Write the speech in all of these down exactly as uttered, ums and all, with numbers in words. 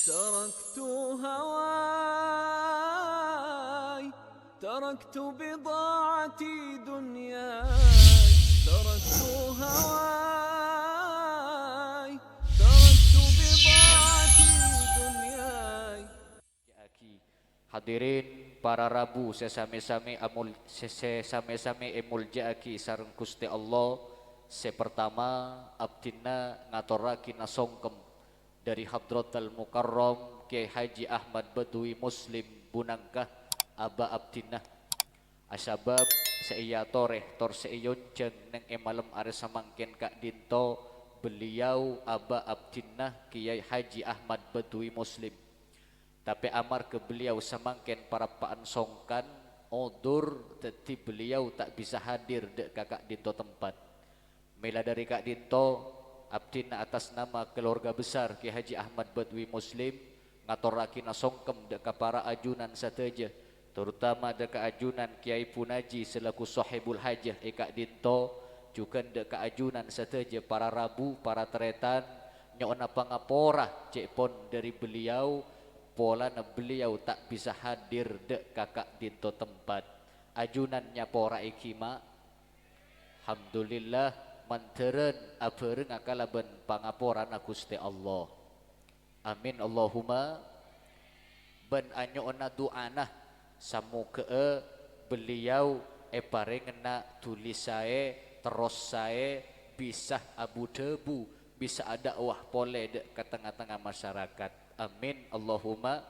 تركت هواي، تركت بضاعتي دنياي، تركت هواي، تركت بضاعتي دنياي. Hadirin para rabu sè samè-samè amol-, sè, sè samè-samè èmoljâ'aghi sareng Ghustè Allah, sè partama abdhina ngatorraghi nasongkem dhâri Hadratal Mukarram Kyai Haji Ahmad Badwi Muslim Bunangka, aba' abdhina. Asabâb sè èyatorè tor sè èyonjhâng neng è malem arè samangkèn ka'dinto, beliau aba' abdhina Kyai Haji Ahmad Badwi Muslim. Tapè amarghâ beliau samangkèn parappa'an songkan, odzur, dhâddhi beliau ta' bisa hadir dhâ' ka ka'dinto tempat. Mèla dhâri ka'dinto, abdhina atas nama keluarga besar Kyai Haji Ahmad Badwi Muslim ngatorraghi nasongkem dhâ' ka para ajunan sadhâjâ, terutama dhâ' ka ajunan Kyai Punaji selaku sohibul hajah è ka'dinto, jhughân dhâ' ka ajunan sadhâjâ para rabu, para tarètan, nyo'ona pangapora cè' pon dhâri beliau, polana beliau ta' bisa hadir dhâ' ka ka'dinto tempat. Ajunan nyaporaè ghimma. Alhamdulillah, mandhârân abhârengnga kalabân pangaporana Ghustè Allah. Amin, Allahumma. Bân anyo'ona du'ana, samoghâ'â beliau èparèngana dhuli saè, terros saè, bisa abu-dhâbu, bisa adâ'wah polè dhâ' ka tengnga-tengnga masyarakat. Amin, Allahumma.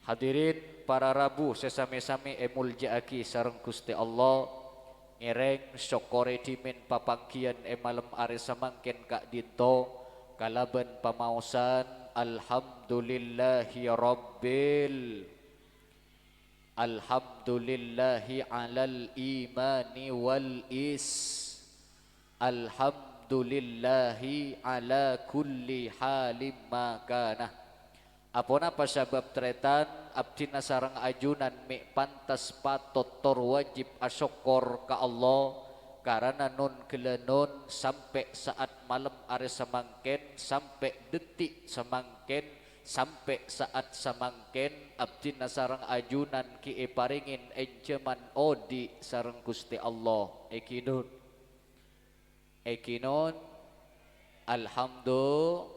Hadirin para rabu sè samè-samè èmoljâ'aghi sareng Ghustè Allah, ngèrèng sokkorè dhimèn papangghiyân è malem arè samangkèn ka'dinto kalabân pamaosan, "Alhamdulillahi Rabbil, Alhamdulillahi alal imani wal is." Alhamdulillahi ala kulli halim ma kana. Aponapa sabâb tarètan abdhina sareng ajunan mè' pantes patot tor wajib asokkor ka Allah, karana non-ghellâ non sampè' sa'at malem arè samangkèn, sampè' dhâddhi samangkèn, sampè' sa'at samangkèn, abdhina sareng ajunan ghi' èparèngè ènjhâman odi' sareng Ghustè Allah. Èghi non. Èghi non, alhamdu-,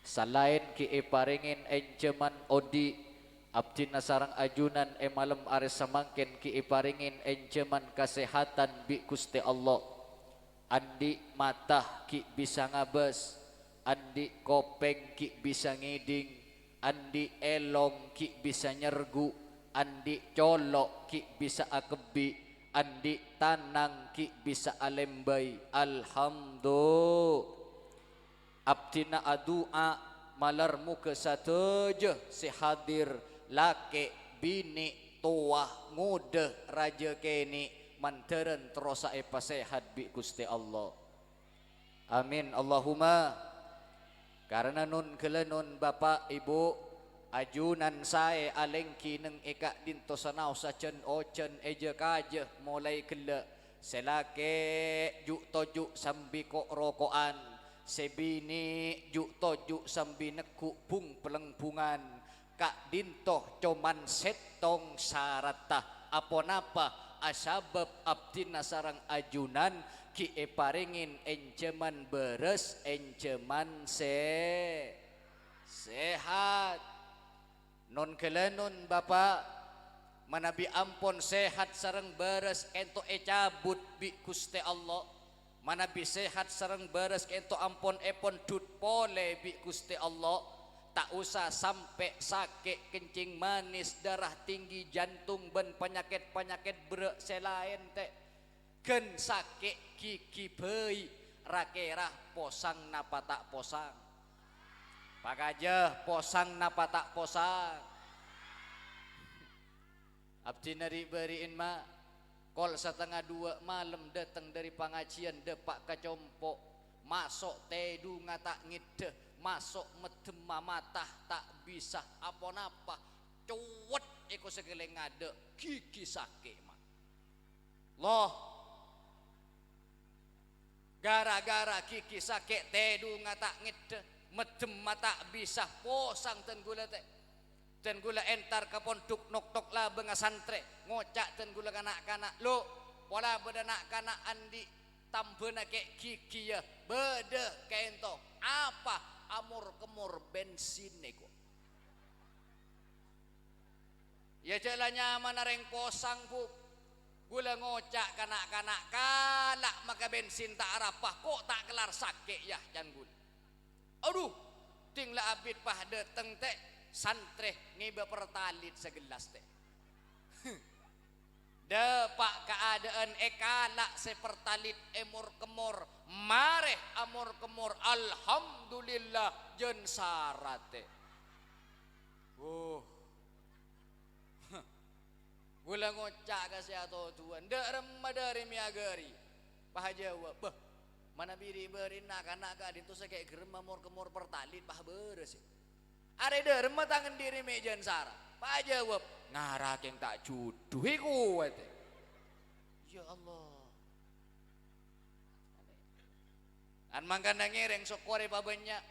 salaèn ghi' èparèngè ènjhâman odi', abdhina sareng ajunan è malem arè samangkèn ghi' èparèngè ènjhâman kasèhatan bi' Ghustè Allah. Andi' mata ghi' bisa ngabâs, andi' kopèng ghi' bisa ngèdhing, andi' èlong ghi' bisa nyerghu', andi' colo' ghi' bisa akebbhi', andi' tanang ghi' bisa alèmbâi. Alhamdu-, abdhina adu'a malar moghâ sadhâjâ sè hadir, lakè', binè', towa, ngodâ, rajâ kènè', mandhârân terrosa èpasèhat bi' Ghustè Allah. Amin, Allahumma. Karana non-ghellâ non bapa', èbhu, ajunan saè alèngghi neng è ka'dinto sanaossa jân-ojân èjâ-kajâ molaè ghellâ'. Sè lakè' ju'-toju' sambi ko'-roko'an, sè binè' ju'-toju' sambi negghu' bung-palengbungan, ka'dinto coma sèttong saratta. Aponapa? Asabâb abdhina sareng ajunan ghi' èparèngè ènjhâman bârâs, ènjhâman sè-, sèhat. Non-ghellâ non bapa', manabi ampon sèhat sareng bârâs kento ècabut bi' Ghustè Allah, manabi sèhat sareng bârâs kento ampon èpondhut polè bi' Ghustè Allah, ta' osa sampè' sakè' kencing manis, darah tinggi, jantung, bân panyakèt-panyakèt berrâ' sè laèn, tè. Ghân sakè' ghighi bhâi, ra-kèra posang napa ta' posang? Pakajâ, posang napa ta' posang? Abdhina ri'-bâri'in, ma'. Kol satengnga duwâ' malem dâteng dhâri pangajiyân dâpa' ka compo'. Maso' tèdungnga ta' ngèddhâ, maso' meddhemma mata ta' bisa aponapa. Cowet èko sakalèng adâ', ghighi sakè', ma'. Loh. Gara-gara ghighi sakè' tèdungnga ta' ngèddhâ. Meddhemma ta' bisa, posang dân ghulâ tè. Dân ghulâ entar ka pondhuk noktok labângnga santrè, ngoca' dân ghulâ ka na'-kana', "Lo', pola bâdâ na'-kana' andi' tambhâna kè' ghighiyâ?" "Bâdâ, ka'ènto." "Apa?" "Amor-kemmor bensin nèko." Iyâ, jhâ' la nyamana rèng posang, Bu. Ghulâ ngoca' ka na'-kana', "Kala' maka bensin ta' arapa, ko' ta' kellar sakè', yâ," can ghulâ. Adhu, ding la abit pas dâteng, tè, santrè ngèbâ pertalit sagellas, tè. Dâpa' kaadâ'ân èkala' sè pertalit èmor-kemmor, marè amor-kemmor, alhamdulillah, jân sara, tè. Wuh. Ghulâ ngoca' ka sè atodhuwân, "Dâ' remma dâri mèyaghâri?" Pas ajâwâb, "Bâh, manabi ri'-bâri'na na'-kana' ka'dinto sè kè' ghâremma mor-kemmor pertalit, pas bârâs." "Arè dâ' remma tang andi' rè mè' jân sara?" Pas ajâwâb, "Ngara kèng ta' judhuwi kowat." Ya Allah. Kan mangkana ngèrèng sokkorè pabânnya',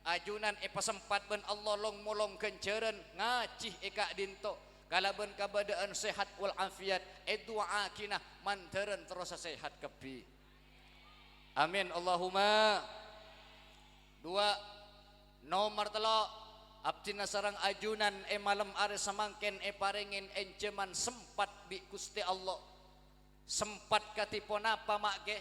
ajunan èpasempat bân Allah long-molong ghânjhârân ngajhi è ka'dinto, kalabân kabâdâ'ân sehat wal afiat, èdu'aaghinah mandhârân terrosa sehat kabbhi. Amin, Allahumma. Dua, nomer tello', abdhina sareng ajunan è malem arè samangkèn èparèngè ènjhâman sempat bi' Ghustè Allah. Sempat kadhi ponapa, Ma', kè?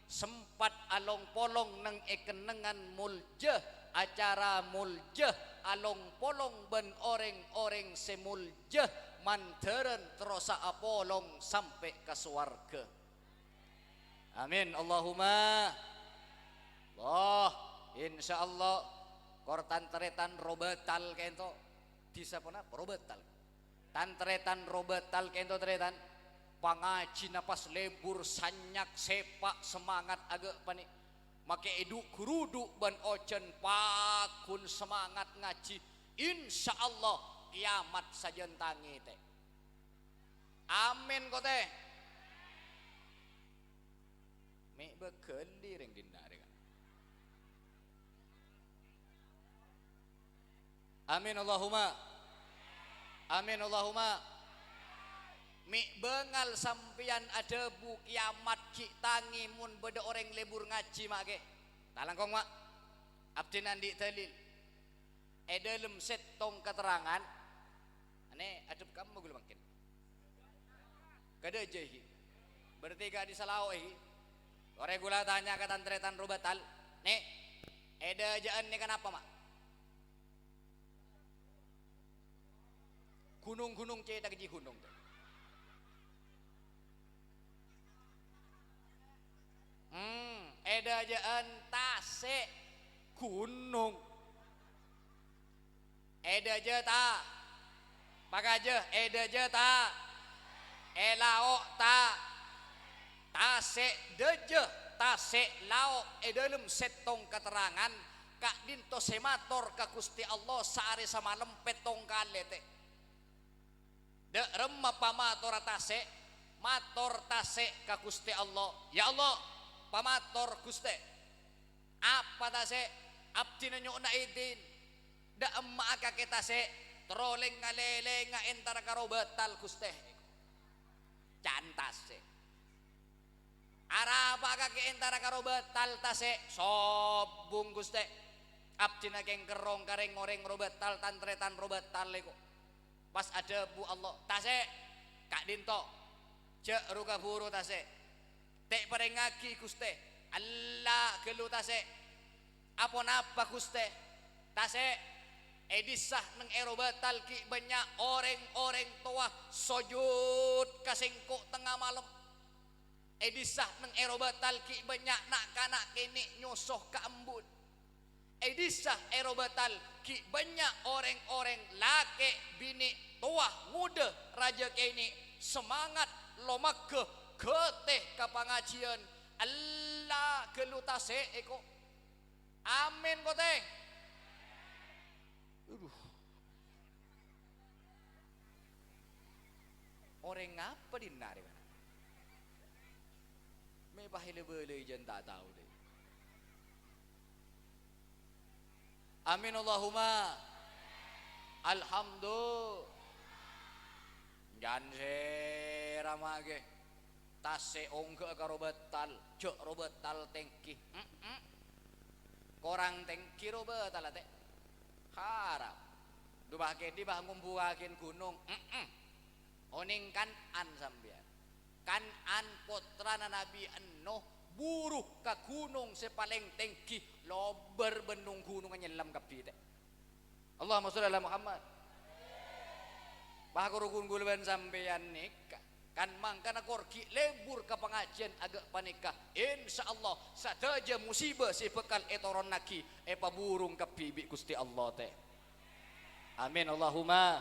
Sempat along-polong neng è kennengngan moljâ, acara moljâ, along-polong bân orèng-orèng sè moljâ, mandhârân terrosa apolong sampè' ka sowarghâ. Amin, Allahumma. Allah, insyaallah, kor tan-tarètan Robatal ka'dinto. Dhisa ponapa? Robatal. Tan-tarètan Robatal ka'dinto, tarètan. Pangajhina pas lebur, sanyak, sèpa', semangat aghâ' panè. Makè èdhu'-ghurudhu' bân ojhân pagghun semangat ngajhi. Insyaallah, kiamat sajân tangètè. Amin, kotè. Mè' bâghâli rèng dinna' rè, kan? Amin, Allahumma. Amin, Allahumma. Mè' bângal sampèyan adhâbu kiamat ghi' tangè mon bâdâ orèng lebur ngajhi, Ma', kè? Talangkong, Ma'. Abdhina andi' dalil. È dâlem sèttong katerrangan, anè, adhep kamma ghulâ mangkèn. Ka dâjâ, hi. Berarti ka dissa lao', hi. Torè ghulâ tanya ka tan-tarètan Robatal, "Nè, è dâjâ'ân nèka napa, Ma'?" Ghunong-ghunong cètak jiyâ ghunong. Hmm, è dâjâ'ân tasè', ghunong. È dâjâ ta'? Pakajâ, è dâjâ ta'? È lao' ta'? Tasè' dâjâ, tasè' lao' è dâlem sèttong katerrangan, ka'dinto sè mator ka Ghustè Allah saarè samalem pèttong kalè, tè. Dâ' remma pamatorra tasè'? Mator tasè' ka Ghustè Allah, "Ya Allah, pamator, Ghustè." "Apa tasè'?" "Abdhina nyo'ona idin. Dâ' emma'a kakè tasè', terro lèng-ngalèlènga entara ka Robatal, Ghustè." Can tasè'. "Arapa'a kakè entara ka Robatal, tasè'?" "Sobung, Ghustè. Abdhina kèng kerrong ka rèng-orèng Robatal, tan-tarètan Robatal, èko." Pas adhâbu Allah, "Tasè', ka'dinto. Jhâ' ru-kabhuru, tasè'. Tè' parèngngaghi, Ghustè." "Ella ghâllu, tasè'." "Aponapa, Ghustè?" "Tasè', è dissa neng è Robatal ghi' bânnya' orèng-orèng towa sojud ka sèngko' tengnga malem. È dissa neng è Robatal ghi' bânnya' na'-kana' kènè' nyoso ka embu'na. È dissa è Robatal ghi' bânnya' orèng-orèng lakè', binè', towa, ngodâ, rajâ kènè', semangat, lomagghâ, ghâtè ka pangajiyân. Ella ghâllu tasè', èko." Amin, kotè. Aduh. Orèng apa dinna' rè, kana'? Mè' pahèla bâlâi jân ta' tao, dâ. Amin Allahumma. Alhamdu-, Jhân sèra maghi. Tasè' ongghâ'â karo bâtal, jhâ' ro bâtal tèngghi. Mm-mm. Korang tèngghi ro bâtalla, tè'. Haram. Dhu bâ' kèdhi bâ' ngombuwâghin ghunong. Mm-mm. Onèng Kan'an sampèyan. Kan'an pottrana Nabbhi Nuh buru ka ghunong sè palèng tèngghi, lobâr bân nong-ghunongnga nyellem kabbhi, tè'. Allahumma sholli ala Muhammad. Bâ' kor ghun ghulâ bân sampèyan nèka, kan mangkana kor ghi' lebur ka pangajiyân aghâ' panèka. Insyaallah, sadhâjâ musibâ sè bhâkal ètoronnaghi èpaburung kabbhi bi' Ghustè Allah, tè'. Amin, Allahumma.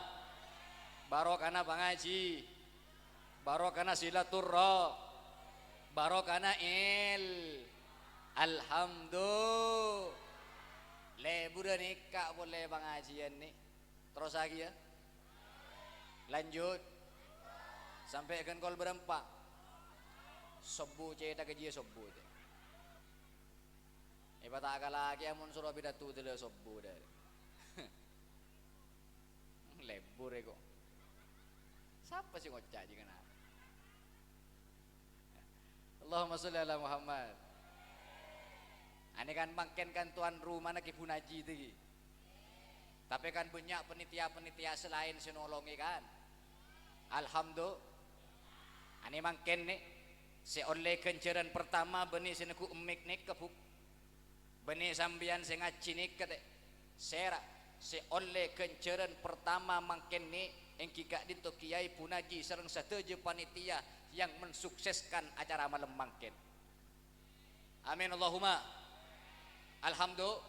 Barokana pangaji. Barokana silaturra-, barokana il-, Alhamdu-, leburân nèka polè pangajiyân nè. Terrossaghiyâ. Lanjut. Sampè' ghân kol bârâmpa? Sobbhu cèthagghâ jiyâ sobbhu, tè'. Èpatakalaghi amon soro pidato dâlâ sobbhu, dâ. Lebur è ko'. Sapa sè ngoca' jiyâ kèna? Allahumma sholli ala Muhammad. Anè kan mangkèn kan tuan rumana Kè Bunaji tèghi. Tapè kan bânnya' panitia-panitia sè laèn sè nolongè kan. Alhamdu-, anè mangkèn nè, sè ollè ghânjhârân pertama bânnè sè neggu' emmik nèka, Bu'. Bânnè sampèyan sè ngajhi nèka, tè'. Sèra, sè ollè ghânjhârân pertama mangkèn nè, èngghi ka'dinto Kèyaè Bunaji sareng sadhâjâ panitia yang mensukseskan acara malem mangkèn. Amin, Allahumma. Alhamdu-,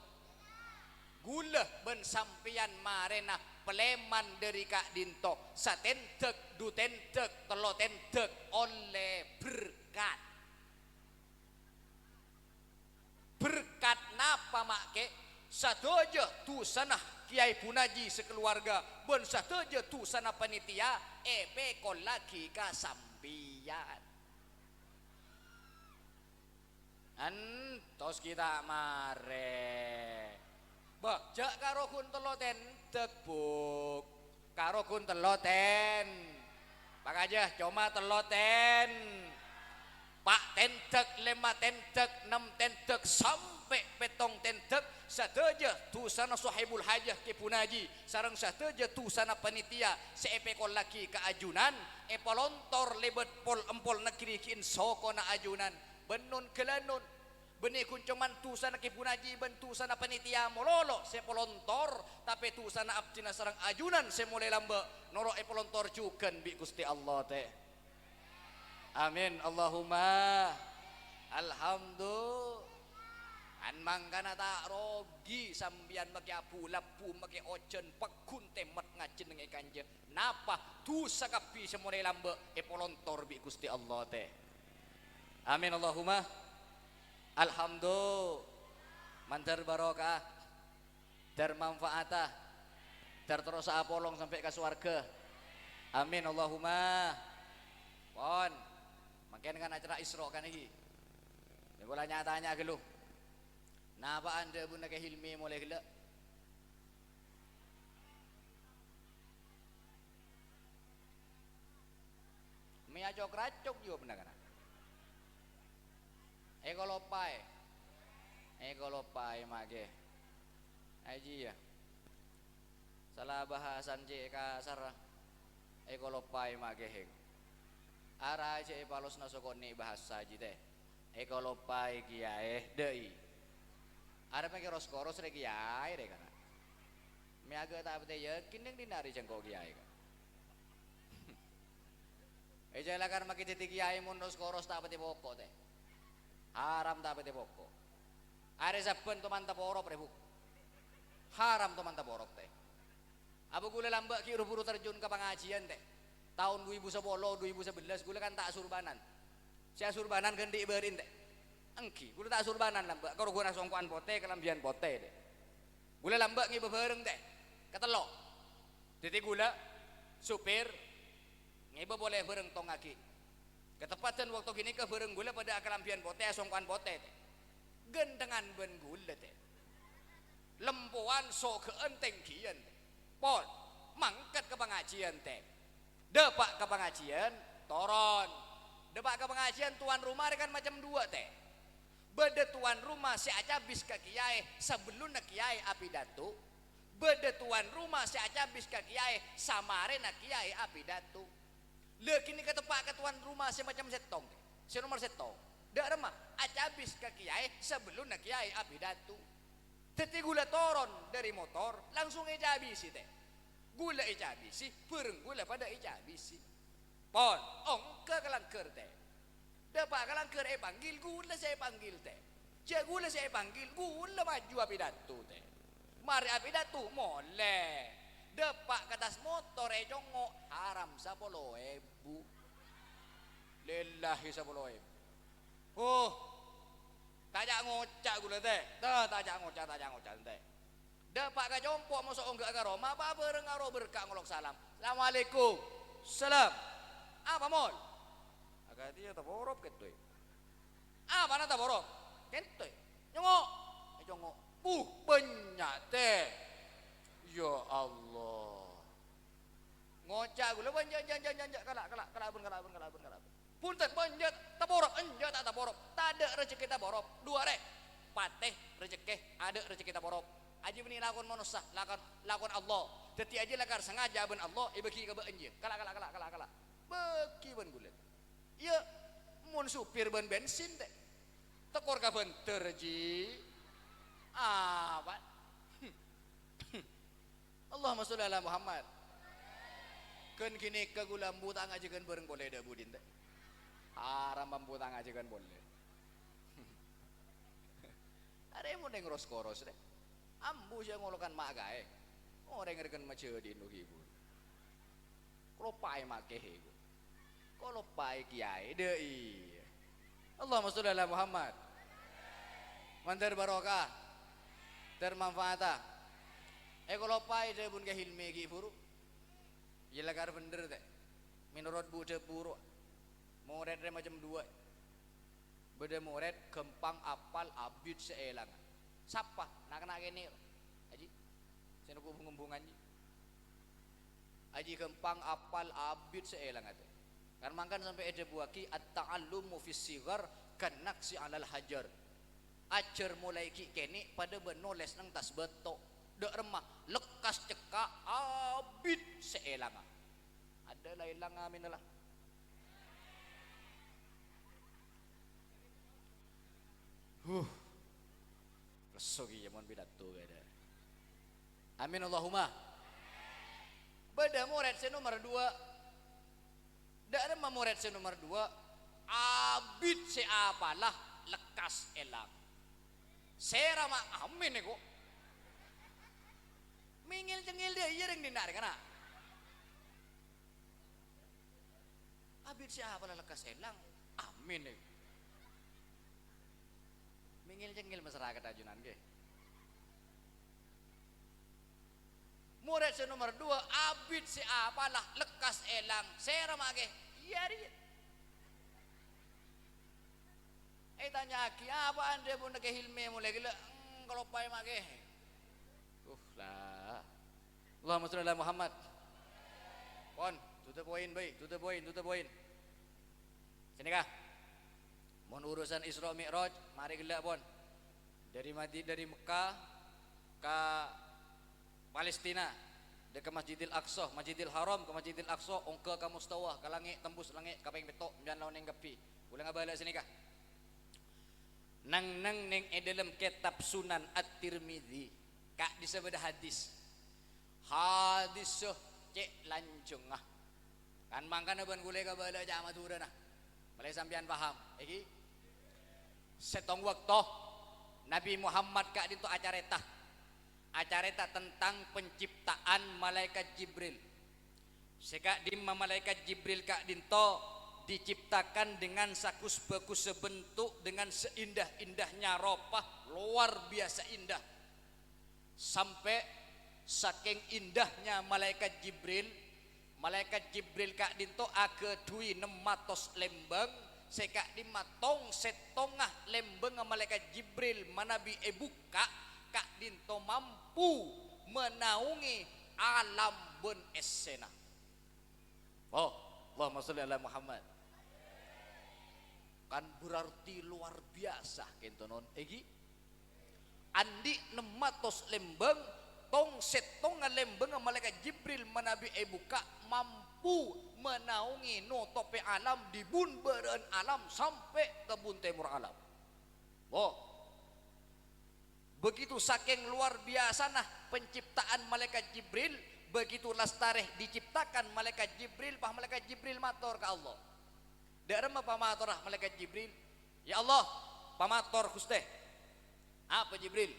ghulâ bân sampèyan marèna palèman dâri ka'dinto, satèndhâk, dhu tèndhâk, tello tèndhâk, ollè berkat. Berkat napa, Ma' Kè? Sadhâjâ dhusana Kèyaè Bunaji sakalowarga bân sadhâjâ dhusana panitia èpèkollaghi ka sampèyan. Entos ghi' ta' marè. Bâh, jhâ' karo ghun tello tèndhâk, Bu'. Karo ghun tello tèn-, pakajâ, coma tello tèn-, pa' tèndhâk, lèma tèndhâk, nem tèndhâk, sampè' pèttong tèndhâk, sadhâjâ dhusana sohibul hajah Kè Bunaji, sareng sadhâjâ dhusana panitia sè èpèkollaghi ka ajunan, èpalontor lèbât pol-empol negri ghi'in sokona ajunan, bân non-ghâlânon. Bânnè ghun coma dhusana Kè Bunaji bân dhusana panitia malolo sè èpalontor, tapè dhusana abdhina sareng ajunan sè molè lambâ' noro' èpalontor jhughân bi' Ghustè Allah, tè. Amin, Allahumma. Alhamdu-, an mangkana ta' rogi sampèyan makè abu-labu, makè ojhân, pagghun tèmmet ngajhi neng è kanjâ. Napa? Dhusa kabbhi sè molè lambâ' èpalontor bi' Ghustè Allah, tè. Amin, Allahumma. Alhamdu-, mandhâr barokah, dhâr manfaata, dhâr terrosa apolong sampè' ka sowarghâ. Amin, Allahumma. Pon, mangkèn kan acara Isra' kan nèka. Mè' pola nya-tanya ghâllu. Napa'an dhâbuna Kè Hilmi molè ghellâ'? Mè' acok-racok jâwâbbhâ kana'. Èkaloppaè. Èkaloppaè, Ma' Kè. Ajiyâ. Sala bhâsana cè' kasarra. Èkaloppaè, Ma' Kè. Ara cè' èpalosna soko nè' bhâsa jiyâ, tè. Èkaloppaè kèyaè, dhâ'i. Arèpa kè ros-koros rè kèyaè rè kana'. Mè' aghâ' ta' patè yakin neng dinna' rè jhângko' kèyaè kana'. È jhâ' lakar makè dhâddhi kèyaè mon ros-koros ta' patè poko', tè. Haram ta' patè poko'. Arè sabbhân to mantep orop rè, Bu'. Haram to mantep orop, tè. Apa ghulâ lambâ' ghi' ru-buru terjun ka pangajiyân, tè? Taon du èbu sapolo, du èbu sabellâs, ghulâ kan ta' asurbanan. Sè asurbanan ghân dhi' bâri'na, tè? Èngghi, ghulâ ta' asurbanan lambâ', karo ghun asongko'an potè, kalambhiyân potè, tè. Ghulâ lambâ' ngèbâ bhâreng, tè? Katello. Dhâddhi ghulâ, supir, ngèbâ polè bhâreng tongngaghi. Kateppadan bâkto ghânèka bhâreng ghulâ padâ akalambhiyân potè, asongko'an potè, tè. Ghânthengan bân ghulâ, tè. Lempowan soghâ'ân tèngghiyân, tè. Pon, mangkat ka pangajiân, tè. Dâpa' ka pangajiân, toron. Dâpa' ka pangajiân, towan roma rè kan macem duwâ', tè. Bâdâ towan roma sè acabis ka kèyaè sabellunna kèyaè apidato. Bâdâ towan roma sè acabis ka kèyaè samarèna kèyaè apidato. La ghânèka teppa' ka towan roma sè macem sèttong, tè. Sè nomer sèttong. Dâ' remma acabis ka kèyaè sabellunna kèyaè apidato. Dhâddhi ghulâ toron dâri motor, langsung ècabisi, tè. Ghulâ ècabisi, bhâreng ghulâ padâ ècabisi. Pon, ongghâ ka langghâr, tè. Dâpa' ka langghâr èpanggil, ghulâ sè èpanggil, tè. Jhâ' ghulâ sè èpanggil, ghulâ maju apidato, tè. Marè apidato, molè. Dâpa' ka attas motor ècongngo', haram sapolo èbu. Lillahi sapolo èbu. Huh. Ta' ca'-ngoca' ghulâ, tè. Tè, ta' ca'-ngoca', ta' ca'-ngoca', tè. Dâpa' ka compo' moso ongghâ'â ka roma, pabhâreng karo berka' ngolok salam. "Assalamualaikum." "Salam." "Apa, Mol?" "Akadhi ya taporop kènto, è." "Apana taporop?" "Kènto, è." "Nyongngo'." "Nyongngo'." "Buh, bânnya', tè." Ya Allah. Ngoca' ghulâ, "Bânnya', jhâ', jhâ', jhâ', jhâ', kala', kala', kala', bân, kala', bân, kala', bân, kala', bân." Punten, bânnya' taporop, enjâ' ta' taporop. Tadâ' rejekkè taporop. Duwâ' rè. Patè rejekkè, adâ' rejekkè taporop. Ajiyâ bânnè lakon manossa, lakon, lakon Allah. Dhâddhi ajiyâ lakar sangaja bân Allah èbâgi ka bâ'na, jiyâ. Kala', kala', kala', kala', kala'. Bâgi bân ghulâ. Iyâ, mon supir bân bensin, tè. Tokor ka bhândhâr, ji. Apa? Allahumma sholli ala Muhammad. Ghân ghânèka ghulâ ambu ta' ngajhâghân bhâreng polè dâ' budina, tè. Haram ambu ta' ngajhâghân polè. Arè mon neng ros-koros, tè. Ambu sè ngolokan ma' kaè. Orèng rèken majâdhi'in logi buru. Kaloppaè makè, èko. Kaloppaè kèyaè, dâ' iyâ. Allahumma sholli ala Muhammad. Mandhâr barokah. Dhâr manfaata. Èkaloppaè dhâbuna Kè Hilmi ghi' buru. Iyâ lakar bhender, tè. Mènorot bu-, dhâbu rowa. Morèd rè macem duwâ'. Bâdâ morèd ghâmpang apal abit sè èlanga. Sapa? Na'-kana' kènè', Ji. Sè noko bung-ombungan, Ji. Ajiyâ ghâmpang apal abit sè èlanga, tè. Kan mangkana sampè' èdhâbuwâghi, "At-ta'allumu fis shighar kan naqshi 'alal hajar." Ajhâr molaè ghi' kènè' padâ bân nolès neng attas bâto. Dâ' remma lekkas cekka' abit sè èlanga. Adâ' la èlanga, amin la. Huh. Lesso kèya mon pidato kèya dâ. Amin Allahumma. Bâdâ morèd sè nomer duwâ'. Dâ' remma morèd sè nomer duwâ', abit sè apala lekkas èlang. Sèra ma' amin, èko. Mèngèl-cèngèl dâ' iyâ rèng dinna' rèng kana'. Abit sè apala lekkas èlang. Amin, è. Mèngèl-cèngèl masyarakat ajunan, ghi. Morèd sè nomer duwâ', abit sè apala lekkas èlang. Sèra ma' ghi. Iyâ, rèya. Ètanya'aghi, "Apa'an dhâbuna Kè Hilmi molaè ghellâ'?" "Eng, kaloppaè ma' ghi." Uh, la. Allahumma sholli ala Muhammad. Pon, to the point, bhâi, to the point, to the point. Sanèka. Mon urusan Isra Mi'raj, marè ghellâ', pon. Dâri Madi-, dâri Mekkah ka Palestina, dâ' ka Masjidil Aqsa, Masjidil Haram ka Masjidil Aqsa, ongghâ ka Mustawa, ka langngè', tembus langngè' kapèng pètto', sampèyan la onèng kabbhi. Kaulâ ngabâlâ sanèka. Neng-enneng neng è dâlem kètab Sunan At-Tirmidzi, ka'dissa bâdâ hadis. Hadissa cè' lanjhângnga. Kan mangkana bân kaulâ èkabâlâ ca' Madhurâna. Molaè sampèyan paham, èngghi? Sèttong bâkto, Nabbhi Muhammad ka'dinto acarèta. Acarèta tentang penciptaan Malaèkat Jibril. Sè ka'dimma Malaèkat Jibril ka'dinto diciptakan dengan sagus-bagusnya bentuk, dengan seindah-indahnya ropa, luar biasa indah. Sampè' sakèng indahnya Malaèkat Jibril, Malaèkat Jibril ka'dinto aghâdhuwi nem atos lèmbâng, sè ka'dimma tong-sèttongnga lèmbângnga Malaèkat Jibril manabi èbukka', ka'dinto mampu manaongè alam bân essèna. Oh, Allahumma sholli ala Muhammad. Kan berarti luar biasa, kènto non, èngghi? Andi' nem atos lembang, tong-sèttongnga lembangnga Malaèkat Jibril manabi èbukka' mampu manaongè notopè alam, dibun bârâ'ân alam sampè' ka bun tèmor alam. Wah. Begitu sakèng luar biyasana penciptaan Malaèkat Jibril, begitu lastarè diciptakan Malaèkat Jibril, pas Malaèkat Jibril mator ka Allah. Dâ' remma pamatorra Malaèkat Jibril? "Ya Allah," pamator Ghustè. "Apa, Jibril?"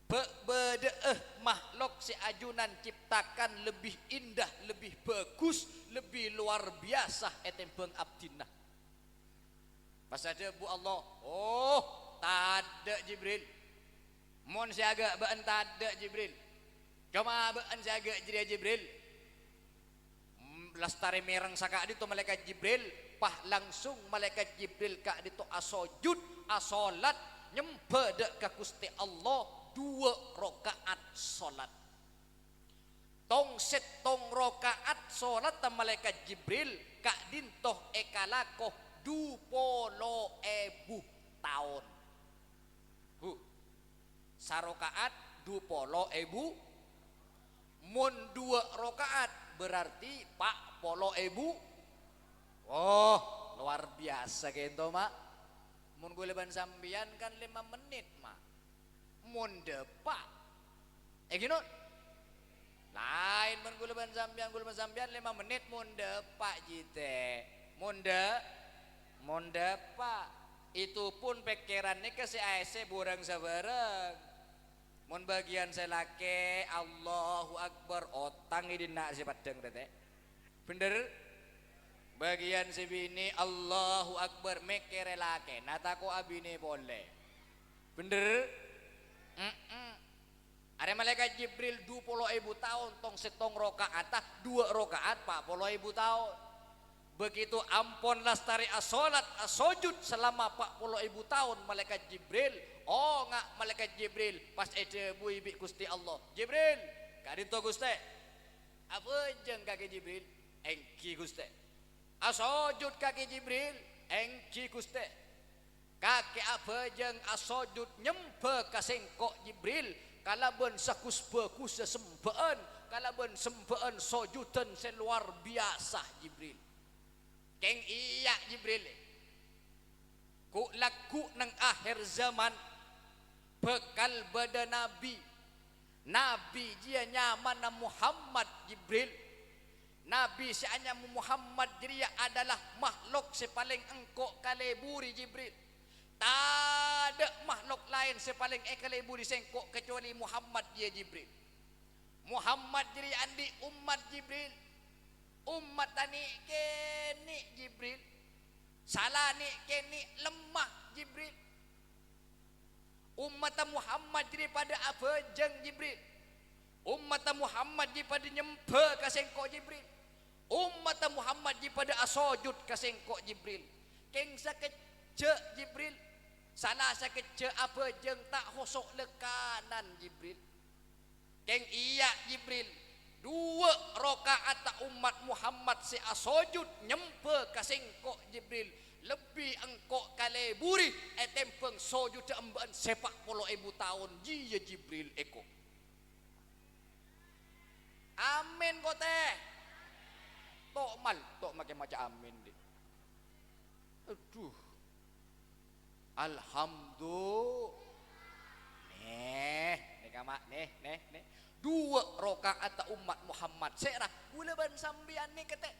"Bâ' bâdâ'â mahlok sè ajunan ciptakan lebbi indah, lebbi bhâghus, lebbi luar biyasa ètèmbhâng abdhina." Pas adhâbu Allah, "Oh, tadâ', Jibril. Mon sè aghâ' bâ'ân tadâ', Jibril. Coma bâ'ân sè aghâ' jârèya, Jibril." Mm, lastarè mèreng saka'dinto Malaèkat Jibril, pas langsung Malaèkat Jibril ka'dinto asojud, asolat, nyembhâ dâ' ka Ghustè Allah, duwâ' raka'at solat. Tong-sèttong raka'at solatta Malaèkat Jibril ka'dinto èkalako du polo èbu taon. Huh. Saraka'at du polo èbu. Mon duwâ' raka'at, berarti pa' polo èbu. Oh, luar biyasa kènto, Ma'. Mon ghulâ bân sampèyan kan lèma mennit, Ma'. Mon dâpa'. Èngghi, non? Laèn mon ghulâ bân sampèyan, ghulâ bân sampèyan lèma mennit mon dâpa', jitè. Mon dâ-, mon dâpa'. Itu pun pèkkèran nèka sè aèssè bhurâng-sabhârâng. Mon bâgiyân sè lakè', Allahu Akbar, otang è dinna' sè peddhâng, tètè. Bhendher? Bâgiyân sè binè', Allahu Akbar, mèkkèrè lakèna tako' abinè polè. Bhendher? Mm-mm. Arè Malaèkat Jibril du polo èbu taon tong-sèttong raka'atta, duwâ' raka'at pa' polo èbu taon. Begitu ampon lastarè asolat, asojud salama pa' polo èbu taon Malaèkat Jibril, onga' Malaèkat Jibril pas èdhâbuwi bi' Ghustè Allah, "Jibril, ka'dinto, Ghustè." Abhâjâng kakè Jibril, "Èngghi, Ghustè." Asojud kakè Jibril, "Èngghi, Ghustè." Kakè abhâjâng asojud nyembhâ ka sèngko' Jibril, kalabân saghus-bhâghussa sembhâ'ân, kalabân sembhâ'ân sojuddhân sè lowar biyasa, Jibril. Kèng iyâ, Jibril. Ghu'-lagghu' neng akhèr zaman, bhâkal bâdâ nabbhi. Nabbhi jiyâ nyamana Muhammad, Jibril. Nabbhi sè anyama Muhammad jârèya adalah mahlok sè palèng engko' kalèburè, Jibril. Tadâ' mahlok laèn sè palèng èkalèburè sèngko' kacobâli Muhammad jiyâ, Jibril. Muhammad jârèya andi' ommat, Jibril. Ommatta nè'-kènè', Jibril. Sala nè'-kènè' lemma, Jibril. Ommatta Muhammad jârèya padâ abhâjâng, Jibril. Ommatta Muhammad jârèya padâ nyembhâ ka sèngko', Jibril. Ommatta Muhammad jârèya padâ asojud ka sèngko', Jibril. Kèng sakejjhâ', Jibril. Sala sakejjhâ' abhâjâng ta' hoso' lèkanan, Jibril. Kèng iyâ, Jibril, duwâ' raka'atta ommat Muhammad sè asojud nyembhâ ka sèngko', Jibril, lebbi engko' kalèburè ètèmbhâng sojudda embâ'ân sè pa' polo èbu taon jiyâ, Jibril, èko. Amin, kote. To' mal, to' makè maca amin, dhi'. Adhu. Alhamdu-, neh, nèka, Ma', neh, neh, neh. Duwâ' raka'atta ommat Muhammad. Sèra, ghulâ bân sampèyan nèka, tè.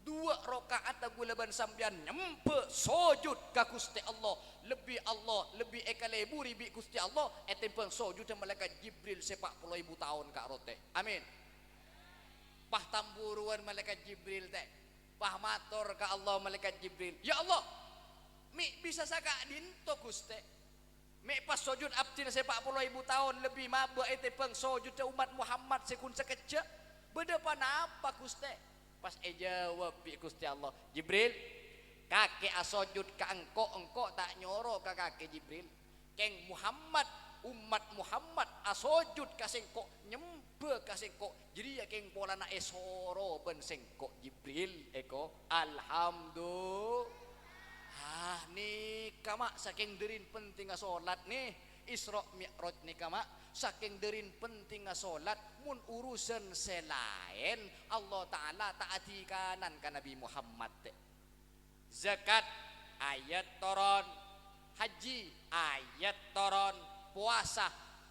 Duwâ' raka'atta ghulâ bân sampèyan nyembhâ, sojud ka Ghustè Allah. Lebbi Allah, lebbi èkalèburè bi' Ghustè Allah, ètèmbhâng sojudda Malaèkat Jibril sè pa' polo èbu taon ka'rowa, tè. Amin. Pas tambhuruwân Malaèkat Jibril, tè. Pas mator ka Allah Malaèkat Jibril, "Ya Allah, mè' bisa saka'dinto, Ghustè? Mè' pas sojud abdhina sè pa' polo èbu taon lebbi mabâ ètèmbhâng sojudda ommat Muhammad sè ghun sakejjhâ'? Bâdâ ponapa, Ghustè?" Pas èjâwâb bi' Ghustè Allah, "Jibril, kakè asojud ka engko', engko' ta' nyoro ka kakè, Jibril. Kèng Muhammad Ommat Muhammad asojud ka sèngko', nyembâ ka sèngko', jârèya kèng polana èsoro bân sèngko' Jibril, èko, alhamdu-, ah, nèka, ma', sakèng dârin pentingnga solat, nè, Isra' Mi'raj nèka, ma', sakèng dârin pentingnga solat, mon urusan sè laèn, Allah Ta'ala ta' adikanan ka Nabi Muhammad, tè. Zakat, ayat toron. Haji, ayat toron. Powasa,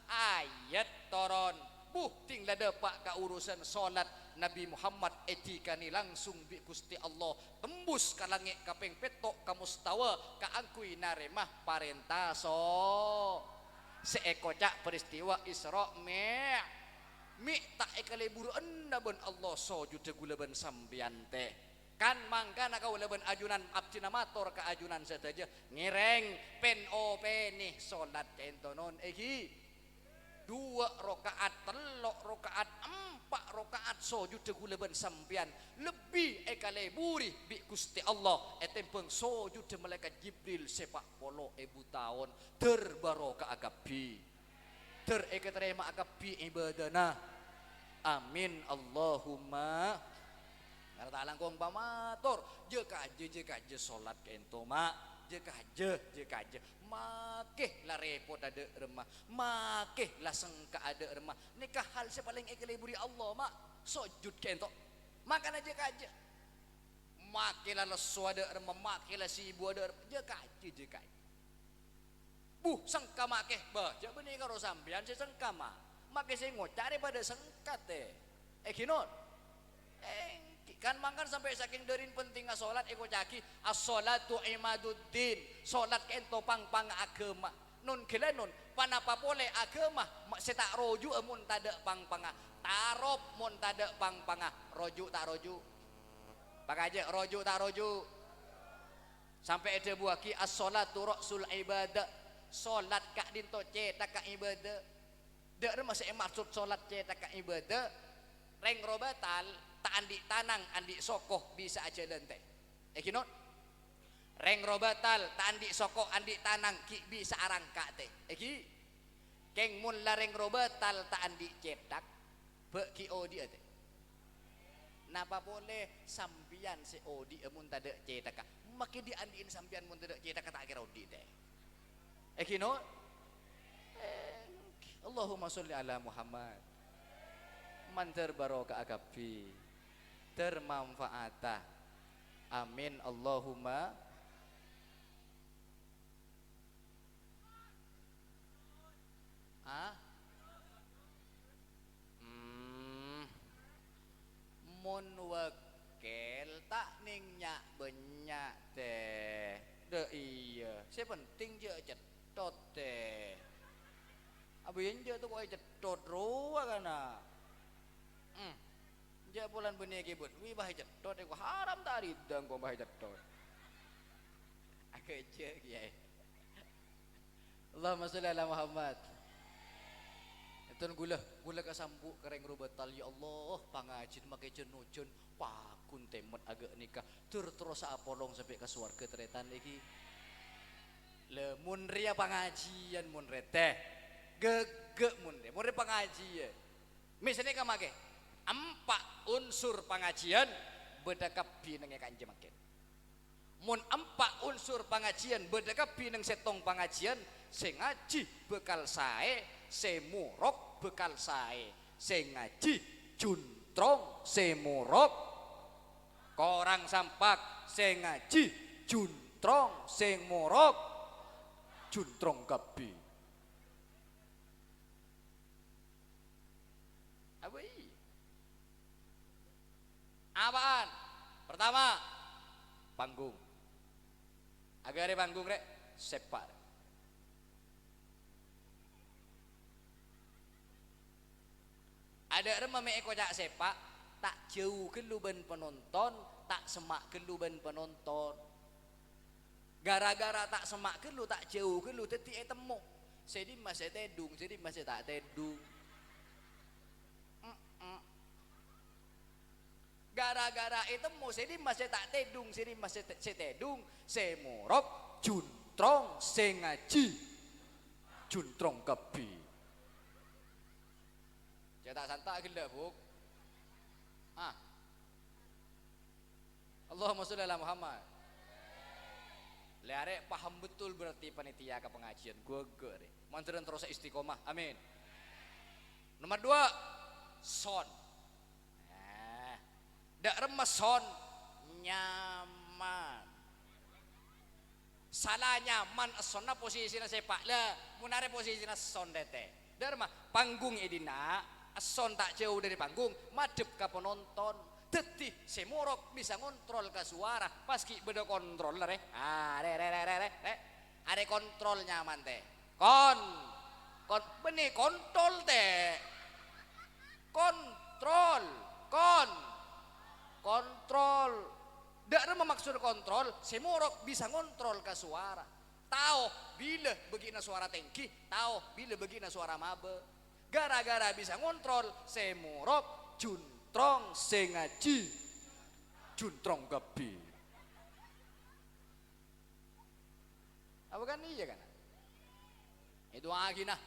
ayat toron. Buh, ting la dâpa' ka urusan solat, Nabi Muhammad èdikanè langsung bi' Ghustè Allah, tembus ka langngè' kapèng pètto' ka mustawa kaangghuy narèma parènta so-, sè èkoca' peristiwa Isra' Mè'-, mè' ta' èkalèburuwânna bân Allah sojudhâ ghulâ bân sampèyan, tè. Kan mangkana kaulâ bân ajunan abdhina mator ka ajunan sadhâjâ, ngèrèng, pèn-opènè solat ka'ènto non, èghi. Duwâ' raka'at, tello' raka'at, empa' raka'at sojudhâ ghulâ bân sampèyan lebbi èkalèburè bi' Ghustè Allah ètèmbhâng sojudhâ malaèkat Jibril sè pa' polo èbu taon. Dâr baroka'a kabbhi. Dâr èkatarèma'a kabbhi ibâdâna. Amin, Allahumma. Mara ta' langkong pamator, jâ kajâ, jâ kajâ solat ka'ènto, ma'. Jâ kajâ, jâ kajâ. Makè la rèpot adâ' remma. Makè la sengka adâ' remma. Nèka hal sè palèng èkalèburè Allah, ma'. Sojud ka'ènto. Mangkana jâ kajâ. Makè la lesso adâ' remma, makè la sibuk adâ' remma. Jâ kajâ, jâ kajâ. Bu, sengka makè. Bâh, jâ' bânnè karo sampèyan sè sengka, ma'. Makè sè ngoca' rè padâ sengka, tè. Èghi non? Èngghi, kan mangkana sampè' sakèng dârin pentingnga solat èkoca'aghi, "As-sholatu imaduddin." Solat ka'ènto pang-pangnga aghâma. Non ghellâ non, ponapa polè aghâma ma-, sè ta' roju'â mon tadâ' pang-pangnga? Tarop mon tadâ' pang-pangnga. Roju' ta' roju'? Pakajâ', roju' ta' roju'? Sampè' èdhâbuwâghi, "As-sholatu ra'sul ibadah." Solat ka'dinto cèthakka ibâdâ. Dâ' remma sè èmaksod solat cèthakka ibâdâ? Rèng robatal ta' andi' tanang, andi' soko, bisa ajhâlân, tè. Èghi, non? Rèng robatal ta' andi' soko, andi' tanang, ghi' bisa arangka', tè. Èghi? Kèng mon la rèng robatal ta' andi' cèthak, bâ' ghi' odi'â, tè. Napa polè sampèyan sè odi'â mon tadâ' cèthakka? Makè dhi'-andhi'na sampèyan mon tadâ' cèthakka ta' kèra odi', tè. Èghi, non? Èngghi. Allahumma sholli ala Muhammad. Mandhâr baroka'a kabbhi. Dhâr manfaata. Amin. Allahumma. Ah? Hmm. Mon wâkkèl ta' nèng nya'-bânnya', tè. Dâ' iyâ, sè penting jâ' cètthot, tè. Abâ' iyâ jâ' toko'è cètthot rowa kana'. Hmm. Jâ' polana bânnè kèbât, wi, bâ' cètthot, èko haram ta' rida engko' bâ' cètthot. Aghâjâ', Kèyaè. Allahumma sholli ala Muhammad. Èton ghulâ, ghulâ kasambu' ka rèng robatal, ya Allah, pangajhiyân makè jân-ojân, paggun tèmot aghâ' nèka, dur terrosa apolong sampè' ka sowarghâ tarètan èghi. Lha, mon rèya pangajhiyân, mon rèya tè, ghâghâ' mon rèya, mon rèya pangajhiyân. Mè' sanèka makè, empa' unsur pangajhiyân bâdâ kabbhi neng è ka'enjâ mangkèn. Mon empa' unsur pangajhiyân bâdâ kabbhi neng sèttong pangajhiyân, sè ngajhi bhâkal saè, sè morok bhâkal saè. Sè ngajhi juntrong sè morok. Korang sampak, sè ngajhi juntrong sè morok. Juntrong kabbhi. Apa i? Apaan? Pertama, panggung. Aghârè panggung, rè, sèpa'. Adâ' remma mè' èkoca' sèpa', ta' jâu ghâllu bân panonton, ta' semma' ghâllu bân panonton. Gara-gara ta' semma' ghâllu, ta' jâu ghâllu, dhâddhi ètemmo. Sè dimma sè tèdung, sè dimma sè ta' tèdung. Mm-mm. Gara-gara ètemmo sè dimma sè ta' tèdung, sè dimma sè te-, sè tèdung, sè morok, juntrong, sè ngajhi. Juntrong kabbhi. Jhâ' ta' santa' ghellâ', Bu'. Ah. Allahumma sholli ala Muhammad. Lè arè paham betul berarti panitia ka pengajian. Ghâgghâ' rè. Mandhârân terros istiqomah. Amin. Nomor dua, son. Nah, dâ' remma son nyaman. Sala nyaman essonna posisina sèpa'. La, mon arè posisina son tètè. Dâ' remma panggung è dinna', esson ta' jâu dâri panggung, madhep ka penonton. Dhâddhi sè morok bisa ngontrol ka suara, pas ghi' bâdâ kontrol, rè. Ah, rè, rè, rè, rè, rè, rè. Arè kontrol nyaman, tè. Kon-, kon-, bânnè kontol, tè. Kontrol, kon-, kontrol. Dâ' remma maksod kontrol, sè morok bisa ngontrol ka suara. Tao bilâ bâgi'na suara tèngghi, tao bilâ bâgi'na suara mabâ. Gara-gara bisa ngontrol, sè morok juntrong, sè ngajhi juntrong kabbhi. Apa kan iyâ, kan? Èdu'aaghi, nah.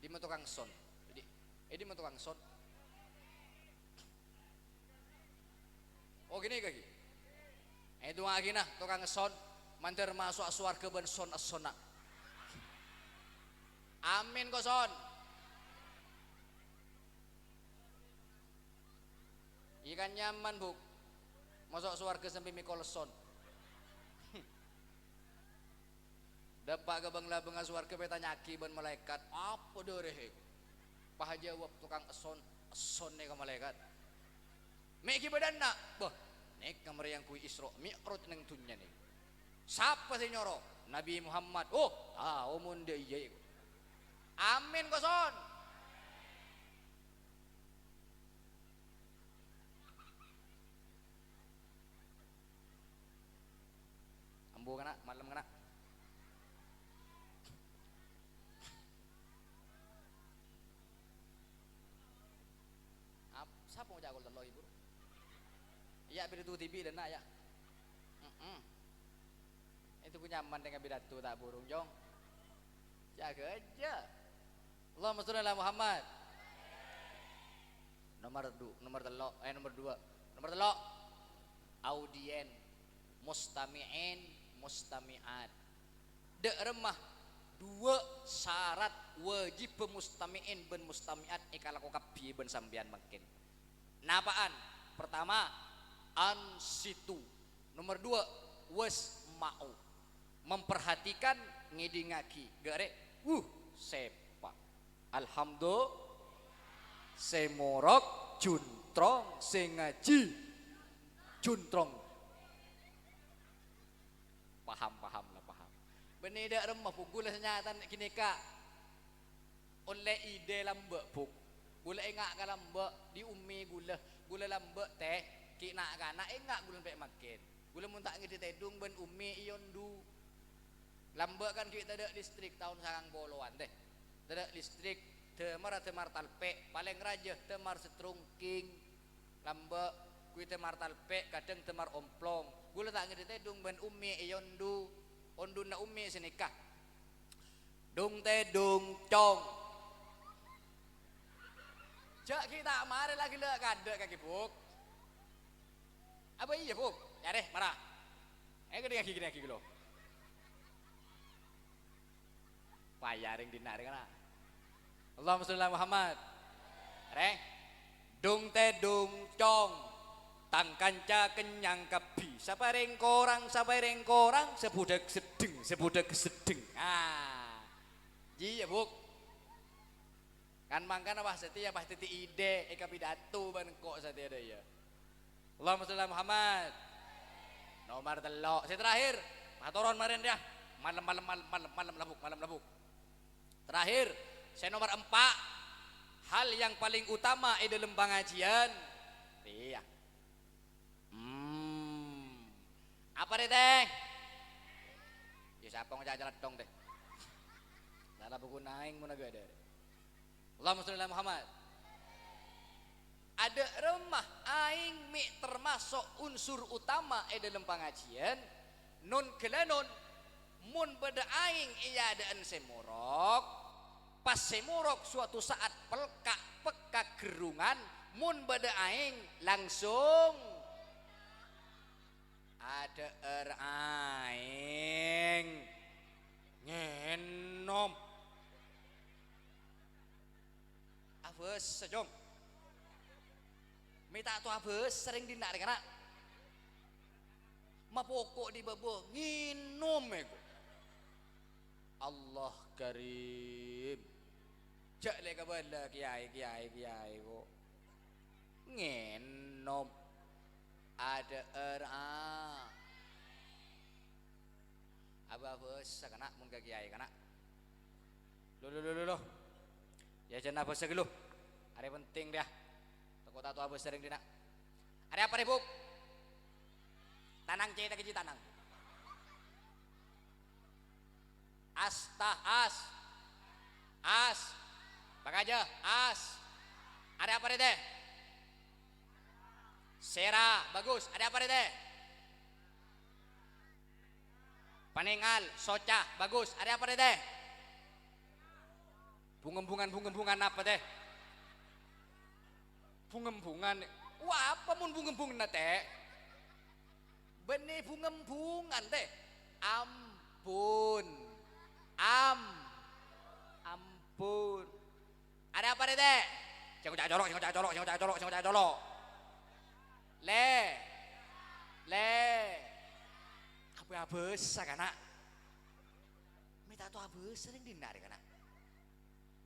Dimma tokang son? Di, è dimma tokang son? Oh, ghânèka, ghi. Èdu'aaghi, nah, tokang son. Mandhâr maso'a sowarghâ bân son-essonna. Amin, ko', son. Iyâ kan nyaman, Bu'. Maso' sowarghâ sampè' mèkol son. Dâpa' ka bâng-labângnga sowarghâ, pètanya'aghi bân malaèkat, "Apa dâ' rèya?" Pas ajâwâb tokang esson, "Essonnè ka malaèkat." "Mè' ghi' bâdâ enna'?" "Bâh, nèka marè angghuy Isra' Mi'raj neng dhunnya nèka." "Sapa sè nyoro?" "Nabbhi Muhammad." "Oh, tao mon dâ' iyâ." "Amin, ko', son." Ambu kana', malem kana'. Ap-, sapa ngoca' kol tello', Ibu? Iyâ, pidato dhibi' dâ' enna', yâ. Heeh. Itu punya aman dengan pidato ta' burung, Jong. Jaga aja. Allahumma sholli ala Muhammad. Nomor du-, nomor tello', eh, nomor dua. Nomor tello', audien, mustami'in, mustami'at. Dâ' remma duwâ' sarat wajibbhâ mustami'in bân mustami'at èkalako kabbhi bân sampèyan mangkèn. Napa'an? Pertama, ansitu. Nomor dua, wasma'u. Memperhatikan, ngèdingngaghi. Gâ' rè, wuh, sèpa'. Alhamdulillah, sè morok juntrong, sè ngajhi juntrong. Paham, paham la, paham. Bânnè dâ' remma, Bu', ghulâ sanyatana ghânèka. Ollè idè lambâ', Bu'. Ghulâ enga' ka lambâ', dhi' ummè ghulâ. Ghulâ lambâ', tè, ghi' na'-kana' enga' ghulâ sampè' mangkèn. Ghulâ mon ta' ngèdhing tèdung bân ummè è ondu. Lambâ' kan ghi' tadâ' listrik taon sangang polowan, tè. Tadâ' listrik, dâmarra dâmar talpè', palèng rajâ dâmar setrungking. Lambâ', ghuy dâmar talpè', kadhâng dâmar omplong. Ghulâ ta' ngèdhing tèdung bân ummè è ondu. Onduna ummè sanèka. Dung tèdung cong. Jhâ' ghi' ta' marè la ghellâ' kadâ' kakè, Bu'. Apa iyâ, Bu'? Yâ rè, mara. Ayo, ghâdhingngaghi, ghâdhingngaghi ghâllu. Paya rèng dinna' rèng kana'. Allahumma sholli ala Muhammad. Rèng. Dung tèdung cong. Tang kanca kennyang kabbhi. Saparèng korang, saparèng korang, sabudhâk seddheng, sabudhâk seddheng. Ah. Jiyâ, Bu'. Kan mangkana, wah, satèya pas dhâddhi idè, èkapidato bân engko' satèya, dâ' iyâ. Allahumma sholli ala Muhammad. Nomor tello'. Sè terakhir, matoron marèn, yâ. Malem, malem, malem, malem, malem la, Bu', malem la, Bu'. Terakhir, sè nomor empa', hal yang paling utama è dâlem pangajiân. Iyâ. Hmm. Apa rè, tè? Yâ, sapa ngoca' calèthong, tè? Sala buku naèng mon aghâdhâ. Allahumma sholli ala Muhammad. Adâ' remma aèng mè' termaso' unsur utama è dâlem pangajiân, non-ghâlânon, mon bâdâ aèng è adâ'ân sè morok, Pas sè morok suatu saat pelka' pekka' gherrungan, mon bâdâ aèng langsung adhâ'âr aèng ngènom. Abâsa, Cong. Mè' ta' to abâsa rèng dinna' rè kana'. Mapoko' dhi' bâbâ ngènom, èko. Allah Karim. Jhâ' lè kabâlâ, Kèyaè, Kèyaè, Kèyaè, ko'. Ngènom. Adhâ'âr, a. Abâ-abâsa kana', mon ka kèyaè kana'. Lo, lo, lo, lo, lo. Yâ, jhâ' abâsa ghâllu. Arè penting, rèya. Tako' ta' to abâsa rèng dinna'. Arè apa, rè, Bu'? Tanang, cè', ta' kèji tanang. As, ta, as. As. Pakajâ, as. Arè apa, rè, tè? Sèra, bagus. Arè apa, rè, tè? Panèngal, soca, bagus. Arè apa, rè, tè? Bungem-bungan, bungem-bungan apa, tè? Bungem-bungan. Wah, apa mon bungem-bunganna, tè? Bânnè bungem-bungan, tè. Ampon. Am-, ampon. Arè apa, rè, tè? Sè ngoca' colo', sè ngoca' colo', sè ngoca' colo', sè ngoca' colo'. Lè. Lè. Abâ-abâsa, kana'. Mè' ta' to abâsa rèng dinna' rè, kana'.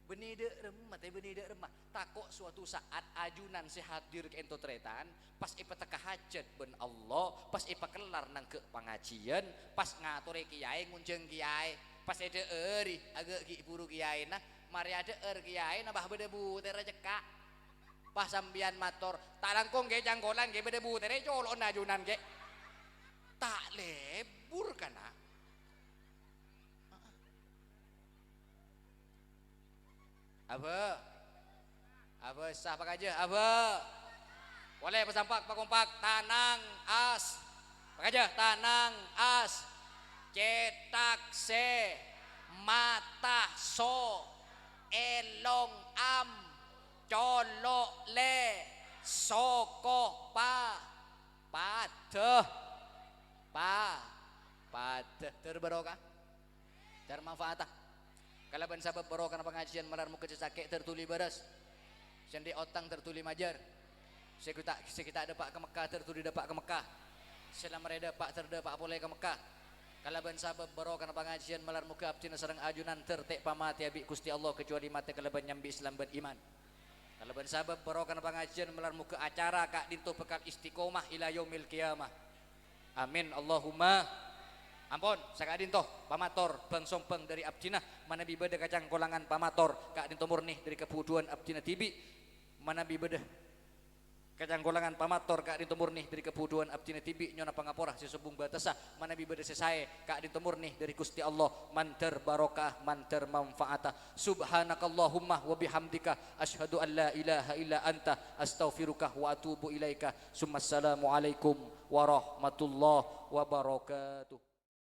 Bânnè dâ' remma, tè, bânnè dâ' remma. Tako' suatu saat ajunan sè hadir ka'ènto tarètan, pas èpatekka hajhât bân Allah, pas èpakellar nangghâ' pangajiyân, pas ngatorè kèyaè ngonjhâng kèyaè, pas èdhâ'âri aghâ' ghi' buru kèyaèna, marè adhâ'âr kèyaèna, bâh, bâdâ butèrra cekka'. Pas sampèyan mator, "Ta' langkong, Kè, cangkolan, Kè, bâdâ butèrra colo'na ajunan, Kè." Ta' lebur, kana'. Abâ. Abâsa, pakajâ, abâ. Polè, pasampak, pakompak, tanang, as. Pakajâ, tanang, as. Cètak, sè. Mata, so. Èlong, am. Colo', lè. Soko, pa. Padâ. Pa. Padâ. Dâr barokah. Dâr manfaata. Kalabân sabâb barokana pangajiyân malar moghâ sè sakè' dâr dhuli bârâs. Sè andi' otang dâr dhuli majâr. Sè ghi' ta', sè ghi' ta' dâpa' ka Mekkah dâr dhuli dâpa' ka Mekkah. Sè la marè dâpa' dâr dâpa' polè ka Mekkah. Kalabân sabâb barokana pangajiyân malar moghâ abdhina sareng ajunan dâr tè' pamatèya bi' Ghustè Allah, kajhâbhâ matè kalabân nyambi Islam bân iman. Kalabân sabâb barokana pangajiyân malar moghâ acara ka'dinto bhâkal istiqomah ila yaumil qiyamah. Amin, Allahumma. Ampon, saka'dinto pamator bhâng-sombhâng dâri abdhina, manabi bâdâ kacangkolangan pamator ka'dinto morni dâri kabhudhuwân abdhina dhibi', manabi bâdâ kacangkolangan pamator ka'dinto morni dâri kabhudhuwân abdhina dhibi', nyo'ona pangapora sè sombhung bâtessa, manabi bâdâ sè saè ka'dinto morni dâri Ghustè Allah, mandhâr barokah, mandhâr manfaata. Subhanakallahumma wa bihamdika, asyhadu an la ilaha illa anta, astaghfiruka wa atubu ilaika. Summa assalamualaikum warahmatullahi wabarakatuh.